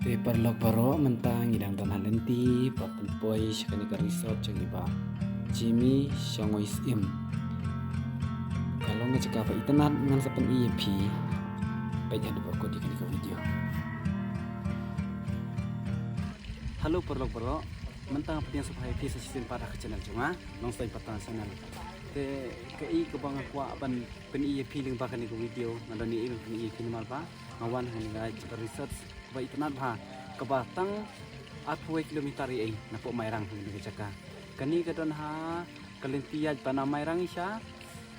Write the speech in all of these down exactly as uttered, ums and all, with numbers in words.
Te paralok baroh, mynta ngi dang don ha lynti ba pynpoi sha kane ka resort jong i Bah Jimmy Shongoi Syiem. Ka long ka jaka ba itynnad, ngan sa pyni ïa phi. Peit haduh ba kut ïa kane ka video. Hello paralok baroh, mynta nga pdiang sngewbha ïa phi sa shisien pat ha ka channel jong nga, Nongstoiñ Pateng Channel. Te kaei kaba nga kwah ban pyni ïa phi lyngba kane ka video, nga don ïa i ban pyni ïa phi namar ba nga wan ha kane ka jaka resort ba itynnad bha, kaba tang arphew kilometer ïa i napoh Mairang ha kane ka jaka. Kane ka don ha ka lynti ïaid ba na Mairang sha,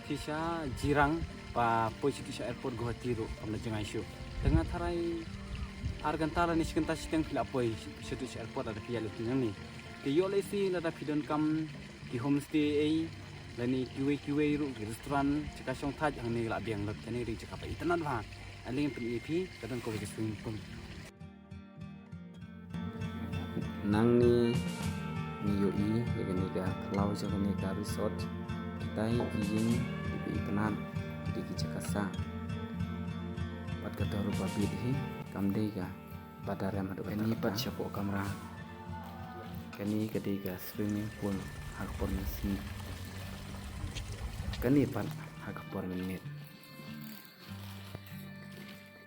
shisha Jirang, ba poi shaduh sha airport Guwahati ruh kam da jngai shuh. Te nga tharai ar kynta lane shi kynta shiteng phi la poi shaduh sha airport lada phi ïaid lynti nangne. Te ïoh lehse lada phi donkam ki homestay ei, lane kiwei kiwei ruh ki restaurant, jaka shong thait hangne la biang lut, kane dei jaka ba itynnad bha. Ale ngan pyni ïa phi, ka don kawei ka swimming pool. Nangne ngi ïohi ïa kane ka khlaw jong kane ka resort. Kitai ki ïing kiba itynnad, ki dei ki jaka sah. Bad ka dor ba bit hi kam dei kaba da rem haduh katta. Kane pat shapoh kamra. Kane ka dei ka swimming pool ha ka por mynsngi. Kane pat ha ka por mynmiet.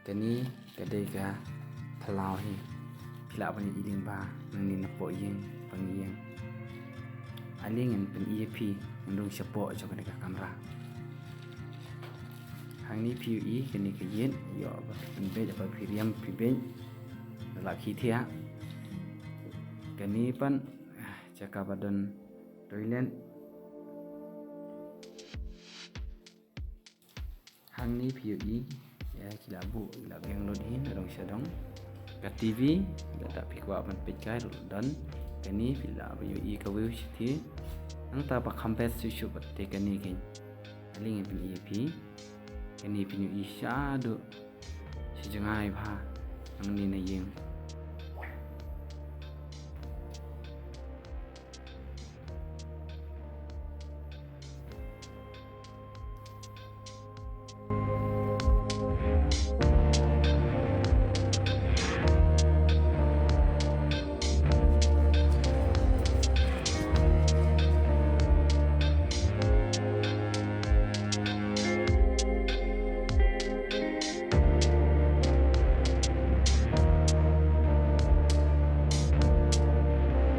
Kane ka dei ka phyllaw hi. Phi lah ban ïohi lyngba nangne napoh ïing ba ngi ïeng. Ale ngan pyni ïa phi, ngan rung shapoh jong kane ka kamra. Hangne phi ïohi kane ka ïit, ïoh ba phi pynbeit, ba phi riam phi beit. Da lah khih thiah. Kane pat, ah, jaka ba don toilet. Hangne phi ïohi, ïa ki la buh, ki la biang lut hi nadong shadong. Ka TV, lada phi kwah ban peit kai ruh don. Kane phi lah ban ïohi kawei shithi. Nangta ba kham best shuh shuh pat te kane kein. Ale ngan pyni ïa phi. Kane phi ïohi shaduh sha jngai bha nangne na ïing.